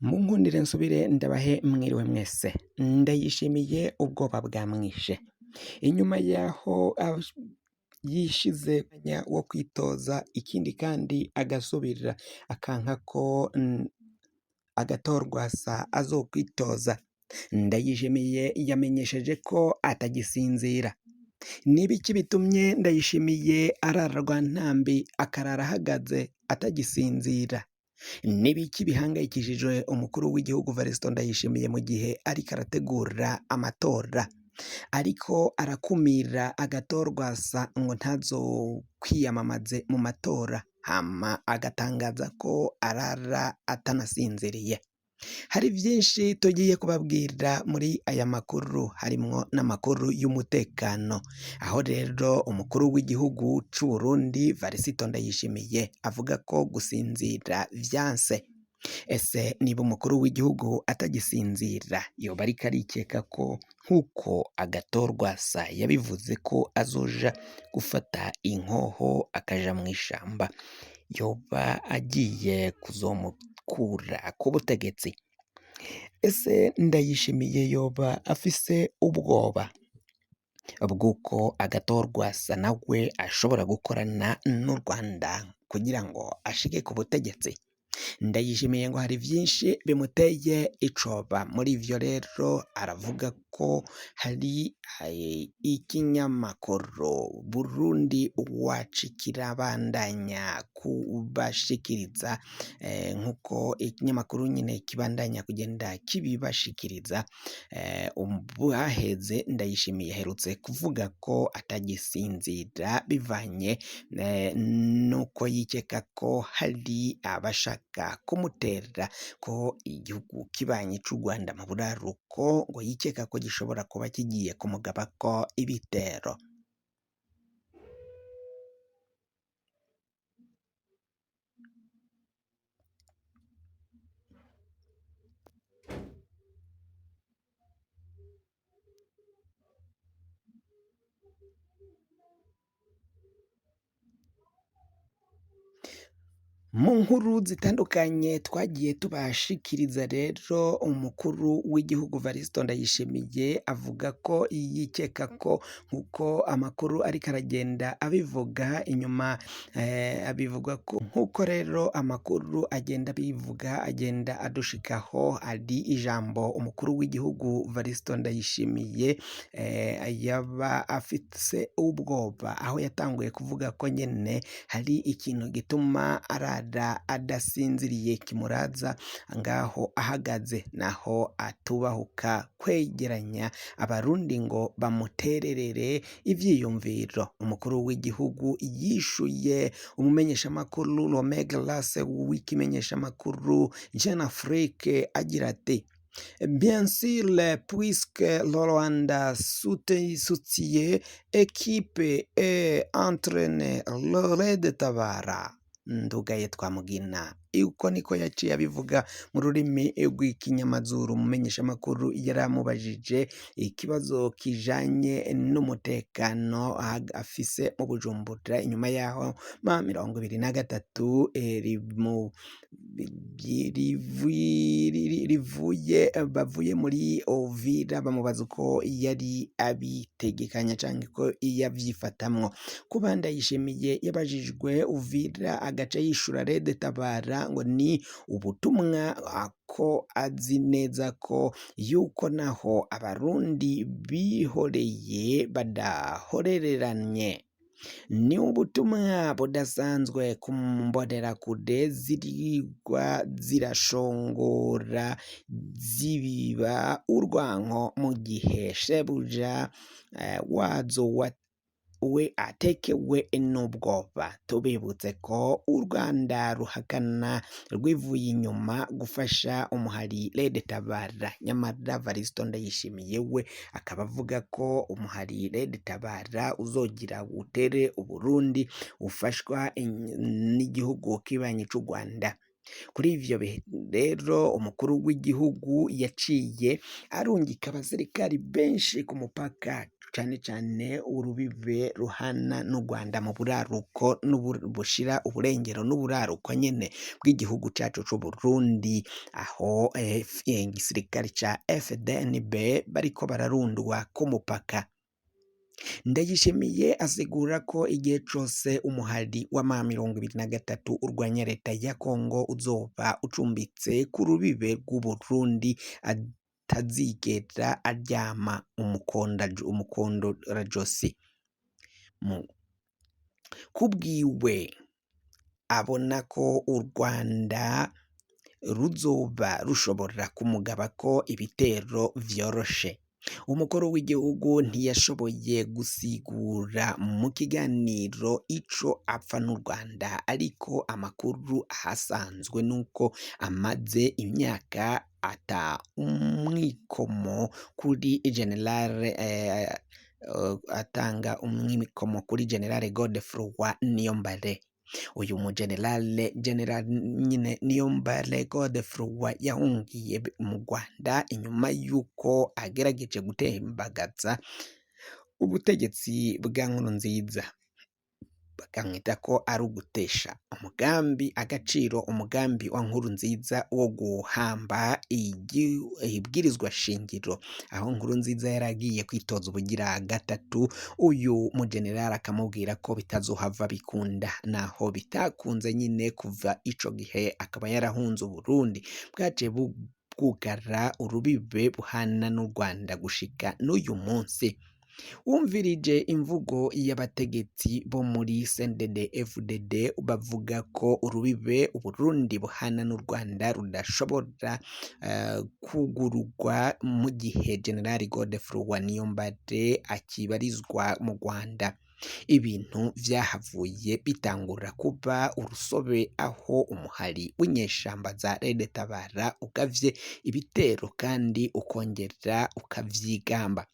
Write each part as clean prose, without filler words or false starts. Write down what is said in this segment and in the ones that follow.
Munkundire nsubire ndabahe mwiriwe mwese, ndayishimiye ubwoba bwamwishe, inyuma yaho yishize umwanya wo kwitoza ikindi kandi agasubira akanka ko agatorwasa azokwitoza, Ndayishimiye yamenyesheje ko atagisinzira. Ni ibiki bitumye Ndayishimiye arara Rwantambi akarara ahagaze atagisinzira? Ni ibiki bihangayikishije umukuru w'igihugu Varisito Ndayishimiye mu gihe ariko arategura amatora? Ariko arakumira agatorwasa ngo ntazokwiyamamaze mu matora, hama agatangaza ko arara atanasinziriye. Hari byinshi tugiye kubabwira muri aya makuru harimwo n'amakuru y'umutekano, aho rero umukuru w'igihugu c'u Burundi Varisito Ndayishimiye avuga ko gusinzira vyanse. Ese niba umukuru w'igihugu atagisinzira yoba ariko arikeka ko nk'uko Agathon-Rwasa yabivuze ko azoja gufata inkoho akaja mw'ishamba yoba agiye kuzomukura ku butegetsi? Ese Ndayishimiye yoba afise ubwoba bw'uko Agathon-Rwasa nawe ashobora gukorana n'u Rwanda kugira ngo ashike ku butegetsi? Ndayishimiye ngo hari byinshi bimuteye icoba, muri ivyo rero aravuga ko hari ikinyamakuru Burundi Iwacu kirabandanya kubashikiriza nkuko ikinyamakuru nyine kibandanya kugenda kibibashikiriza, ubwaheze Ndayishimiye aherutse kuvuga ko atagisinzira bivanye nuko yikeka ko hari abashaka kumutera ko igihugu kibanyi c'u Rwanda mu buraruko ngo yikeka ko gishobora kuba kigiye kumugabako ibitero. Mu nkuru zitandukanye twagiye tubashikiriza rero umukuru w'igihugu Varisito Ndayishimiye avuga ko yikeka ko nk'uko amakuru ariko aragenda abivuga inyuma abivuga ko nk'uko rero amakuru agenda abivuga agenda adushikaho ari ijambo umukuru w'igihugu Varisito Ndayishimiye yaba afise ubwoba aho yatanguye kuvuga ko nyene hari ikintu gituma arara adasinziriye kimuraza ngaho ahagaze naho atubahuka kwegeranya abarundi ngo bamutererere ivyiyumviro. Umukuru w'igihugu yishuye umumenyeshamakuru Romegrace w'ikimenyeshamakuru Jeune Afrique agira ati Bien sûr, puisque le Rwanda soutient équipe et entraîne le Red Tabara. Ndugaye Twamugina uko niko yaciye abivuga mu rurimi rw'ikinyamazuru. Umumenyeshamakuru yaramubajije ikibazo kijanye n'umutekano afise mu Bujumbura inyuma yaho ma 23 rivuye bavuye muri Uvira bamubaza uko yari abitegekanya canke ko yavyifatamwo. Kuba Ndayishimiye yabajijwe Uvira agaca yishura Red Tabara ngo ni ubutumwa ko azi neza ko yuko naho abarundi bihoreye badahorereranye. Ni ubutumwa budasanzwe ku mbonerakure zirirwa zirashongora zibiba urwanko mu gihe shebuja wazo we atekewe n'ubwoba. Tubibutse ko u Rwanda ruhakana rwivuye inyuma gufasha umuhari Red Tabara, nyamara Varisito Ndayishimiye we akaba avuga ko umuhari Red Tabara uzogira utere Uburundi ufashwa n'igihugu kibanyi c'u Rwanda. Kuri ivyo bihe rero umukuru w'igihugu yaciye arungika abasirikari benshi ku mupaka. cane cane urubibe ruhana n'u Rwanda mu buraruko bushira uburengero n'uburaruko nyene bw'igihugu cacu c'Uburundi, aho igisirikare ca FDNB bariko bararundwa ku mupaka. Ndayishimiye asigura ko igihe cose umuhari wa M23 urwanya leta ya Kongo uzoba ucumbitse ku rubibe rw'Uburundi atazigera aryama umukondorajosi. Kubwiwe abona ko u Rwanda ruzoba rushobora kumugabako ibitero vyoroshe. Umukuru w'igihugu ntiyashoboye gusigura mu kiganiro ico apfa n'u Rwanda, ariko amakuru ahasanzwe nuko amaze imyaka ata umwikomo kuri General atanga umwikomo kuri General Godefroid Niyombare. Uyu mu generale General nyine Niyombare Godefroid yahungiye mu Rwanda inyuma y'uko agerageje gutembagaza ubutegetsi bwa Nkurunziza, bakamwita ko ari ugutesha umugambi agaciro umugambi wa Nkurunziza wo guhamba ibwirizwa shingiro, aho Nkurunziza yaragiye kwitoza ubugira gatatu, uyu mugenerali akamubwira ko bitazohava bikunda, naho bitakunze nyine kuva ico gihe akaba yarahunze Uburundi bwaciye bwugara urubibe buhana n'u Rwanda gushika n'uyu munsi. Wumvirije imvugo y'abategetsi bo muri CNDD FDD bavuga ko urubibe Uburundi buhana n'u Rwanda rudashobora kugururwa mu gihe General Godefroid Niyombare akibarizwa mu Rwanda. Ibintu vyahavuye bitangura kuba urusobe aho umuhari w'inyeshamba za Red Tabara ugavye ibitero kandi ukongera ukavyigamba.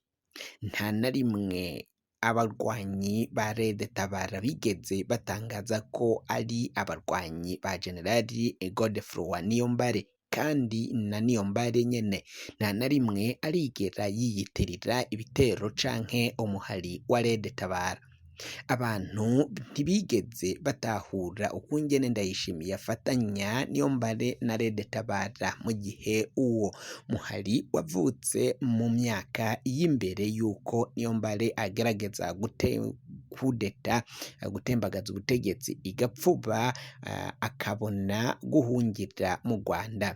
Nta na rimwe abarwanyi ba Red Tabara bigeze batangaza ko ari abarwanyi ba General Godefroid Niyombare, kandi na Niyombare nyene nta na rimwe arigera yiyitirira ibitero canke umuhari wa Red Tabara. Abantu ntibigeze batahura ukungene Ndayishimiye afatanya Niyombare na Red Tabara mu gihe uwo muhari wavutse mu myaka y'imbere y'uko Niyombare agerageza kudeta gutembagaza ubutegetsi igapfuba, akabona guhungira mu Rwanda.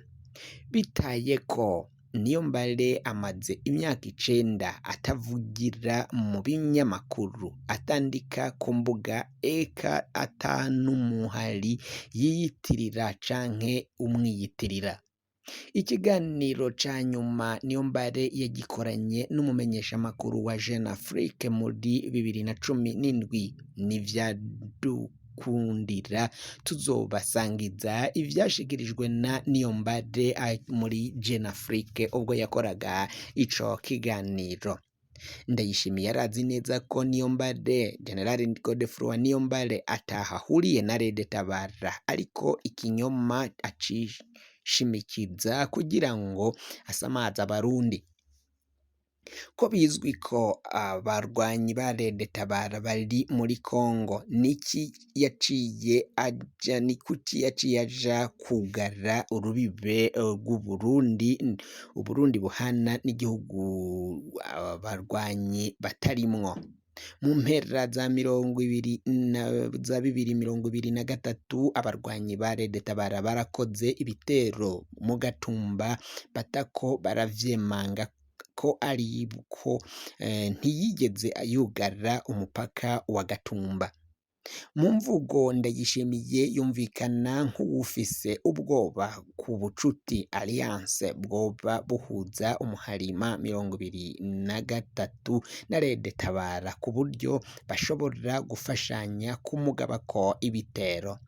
Bitaye ko Niyombare amaze imyaka 9 atavugira mu binyamakuru, atandika ku mbuga, eka atanumuhari yiyitirira canke umwiyitirira. Ikiganiro ca nyuma Niyombare yagikoranye n'umumenyeshamakuru wa Jeune Afrique muri 2017. Nivyadukundira tuzobasangiza ivyashikirijwe na Niyombare muri Jeune Afrique ubwo yakoraga ico kiganiro. Ndayishimiye arazi neza ko Niyombare General Godefroid Niyombare ataha ahuriye na Red Tabara, ariko ikinyoma acishimikiza kugira ngo asamaze abarundi. Ko bizwi ko abarwanyi ba Red Tabara bari muri Kongo, niki yaciye aja, ni kuki yaciye aja kugara urubibe rw'Uburundi, Uburundi buhana n'igihugu abarwanyi batarimwo. Mu mpera za 2023 abarwanyi ba Red Tabara barakoze ibitero mu Gatumba batako baravyemanga ko ariko ntiyigeze yugara umupaka wa Gatumba. Mu mvugo Ndayishimiye yumvikana nk'uwufise ubwoba ku bucuti alliance bwoba buhuza umuhari M23 na Red Tabara ku buryo bashobora gufashanya kumugabako ibitero.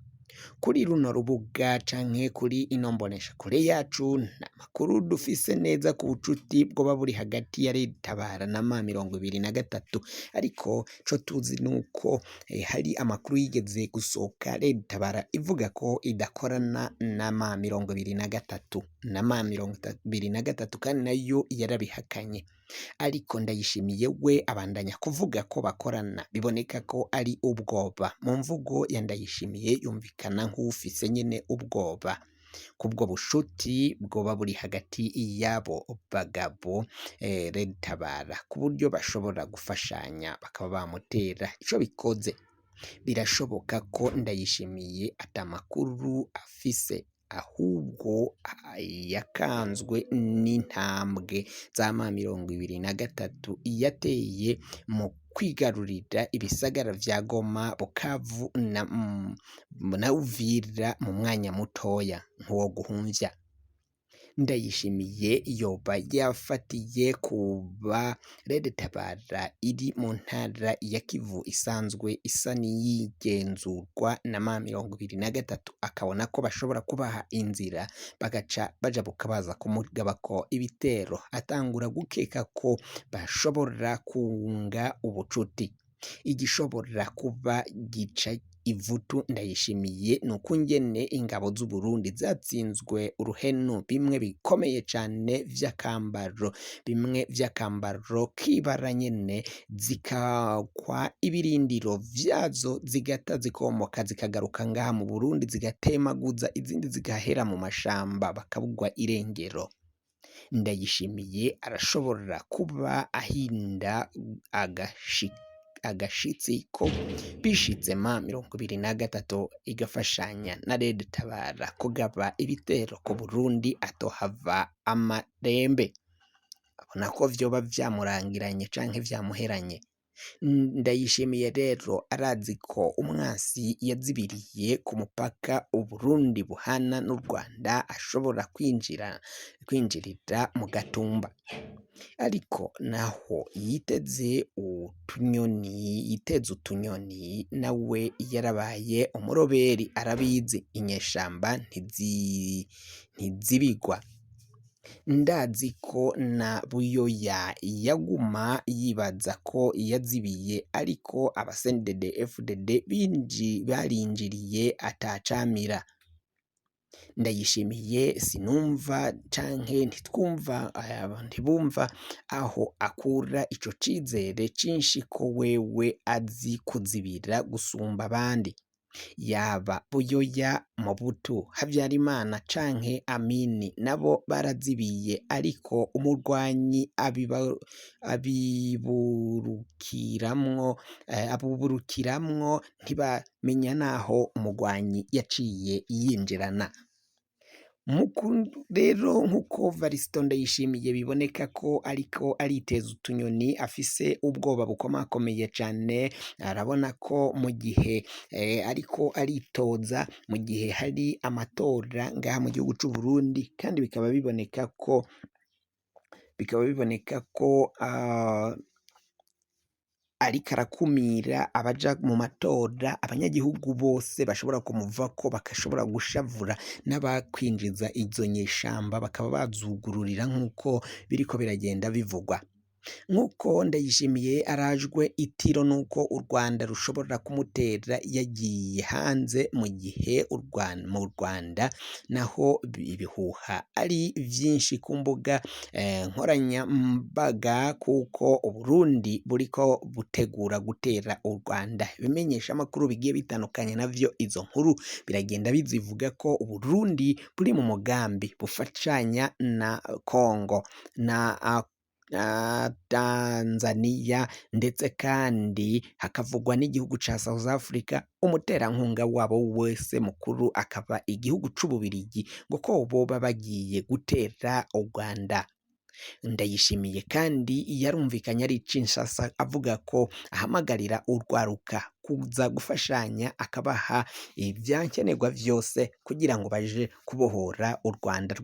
Kuri runo rubuga canke kuri ino mboneshakure yacu nta makuru dufise neza ku bucuti bwoba buri hagati ya Red Tabara na M23, ariko co tuzi nuko hari amakuru yigeze gusohoka Red Tabara ivuga ko idakorana na M23 na M23 kandi nayo yarabihakanye. Ariko Ndayishimiye we abandanya kuvuga ko bakorana, biboneka ko ari ubwoba. Mu mvugo ya Ndayishimiye yumvikana nk'uwufise nyene ubwoba kubwo bushuti bwoba buri hagati y'abo bagabo Red Tabara, ku buryo bashobora gufashanya bakaba bamutera. Ico bikoze birashoboka ko Ndayishimiye ata makuru afise, ahubwo yakanzwe n'intambwe za M23 yateye mu kwigarurira ibisagara vya Goma, Bukavu na Uvira mu mwanya mutoya nk'uwo guhumvya. Ndayishimiye yoba yafatiye kuba Red Tabara iri mu ntara ya Kivu isanzwe isa n'iyigenzurwa na M23, akabona ko bashobora kubaha inzira bagaca bajabuka baza kumugabako ibitero, atangura gukeka ko bashobora kunga ubucuti. Igishobora kuba gica ivutu Ndayishimiye ni ukungene ingabo z'Uburundi zatsinzwe uruhenu, bimwe bikomeye cane vy'akambaro, bimwe vy'akambaro k'ibara nyene, zikakwa ibirindiro vyazo, zigata zikomoka zikagaruka ngaha mu Burundi, zigatemaguza izindi zigahera mu mashamba bakabugwa irengero. Ndayishimiye arashobora kuba ahinda agashitsi ko bishitse M23 igafashanya na Red Tabara kugaba ibitero ku Burundi atohava amarembe, abona ko vyoba vyamurangiranye canke vyamuheranye. Ndayishimiye rero arazi ko umwansi yazibiriye ku mupaka Uburundi buhana n'u Rwanda ashobora kwinjirira mu Gatumba, ariko naho yiteze utunyoni, nawe yarabaye umuroberi arabizi, inyeshamba ntizibigwa. Ndazi ko na Buyoya yaguma yibaza ko yazibiye, ariko aba CNDD FDD barinjiriye atacamira. Ndayishimiye sinumva canke ntitwumva, ntibumva aho akura ico cizere cinshi ko wewe azi kuzibira gusumba abandi, yaba Buyoya, Mobutu, Habyarimana canke Amini nabo barazibiye, ariko umurwanyi abuburukiramwo ntibamenya naho umurwanyi yaciye yinjirana. Rero nkuko Varisito Ndayishimiye biboneka ko ariko ariteza utunyoni, afise ubwoba bukomakomeye cane, arabona ko mu gihe ariko aritoza mu gihe hari amatora ngaha mu gihugu c'u Burundi, kandi bikaba biboneka ko ariko arakumira abaja mu matora, abanyagihugu bose bashobora kumuvako bakashobora gushavura n'abakwinjiza izo nyeshamba bakaba bazugururira nk'uko biriko biragenda bivugwa. Nk'uko Ndayishimiye arajwe itiro nuko u Rwanda rushobora kumutera yagiye hanze, mu gihe mu Rwanda naho ibihuha ari vyinshi ku mbuga nkoranyambaga, kuko Uburundi buriko butegura gutera u Rwanda. Ibimenyesha amakuru bigiye bitandukanye navyo izo nkuru biragenda bizivuga ko Uburundi buri mu mugambi bufashanya na Kongo na Tanzania, ndetse kandi hakavugwa n'igihugu ca South Africa, umuterankunga wabo wese mukuru akaba igihugu c'Ububirigi, ngo ko boba bagiye gutera u Rwanda. Ndayishimiye kandi yarumvikanye ari Kinshasa avuga ko ahamagarira urwaruka kuza gufashanya, akabaha ivyankenerwa vyose kugira ngo baje kubohora u Rwanda,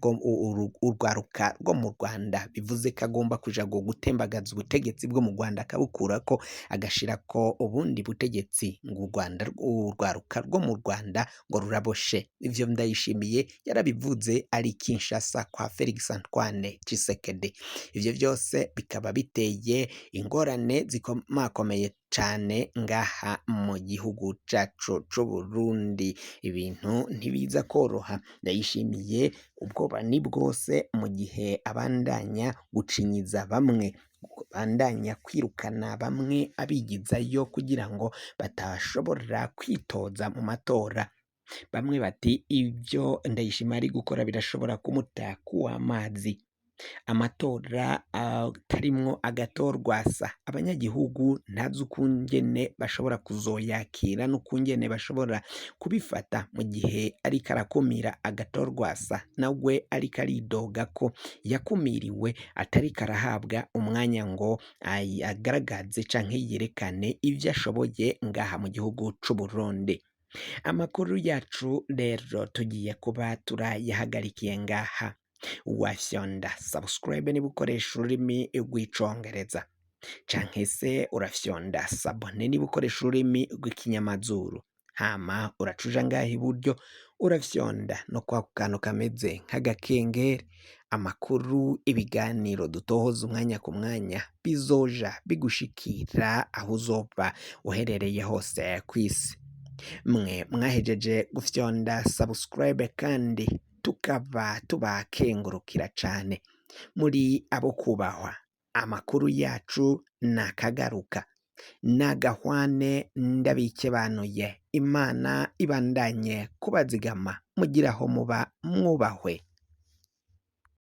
urwaruka rwo mu Rwanda. Bivuze ko agomba kuja gutembagaza ubutegetsi bwo mu Rwanda akabukurako, agashirako ubundi butegetsi, ngo urwaruka rwo mu Rwanda ngo ruraboshe. Ivyo Ndayishimiye yarabivuze ari Kinshasa kwa Felix Antoine Tshisekedi. Ivyo vyose bikaba biteye ingorane zikomakomeye cane ngaha mu gihugu cacu c'Uburundi. Ibintu ntibiza koroha. Ndayishimiye ubwoba ni bwose mu gihe abandanya gucinyiza bamwe. Abandanya kwirukana bamwe abigizayo kugira ngo batashobora kwitoza mu matora. Bamwe bati ibyo Ndayishimiye ari gukora birashobora kumuta kuw'amazi. Amatora atarimwo agatorwasa, abanyagihugu ntazi ukungene bashobora kuzoyakira n'ukungene bashobora kubifata mu gihe ariko arakumira agatorwasa, nawe ariko aridoga ko yakumiriwe atariko arahabwa umwanya ngo agaragaze canke yerekane ivyo ashoboye ngaha mu gihugu c'Uburundi. Amakuru yacu rero tugiye kuba turayahagarikiye ngaha. Wafyonda subscribe niba ukoresha ururimi rw'icongereza, canke se urafyonda s'abonner niba ukoresha ururimi rw'ikinyamazuru, hama uraca uja ngaha iburyo urafyonda no kwako kantu kameze nk'agakengeri. Amakuru, ibiganiro dutohoza umwanya ku mwanya bizoja bigushikira aho uzoba uherereye hose kw'isi. Mwe mwahejeje gufyonda subscribe kandi tukaba tubakengurukira cane, muri abo kubahwa. Amakuru yacu nakagaruka nagahwane, ndabikebanuye. Imana ibandanye kubazigama, mugire aho muba mwubahwe.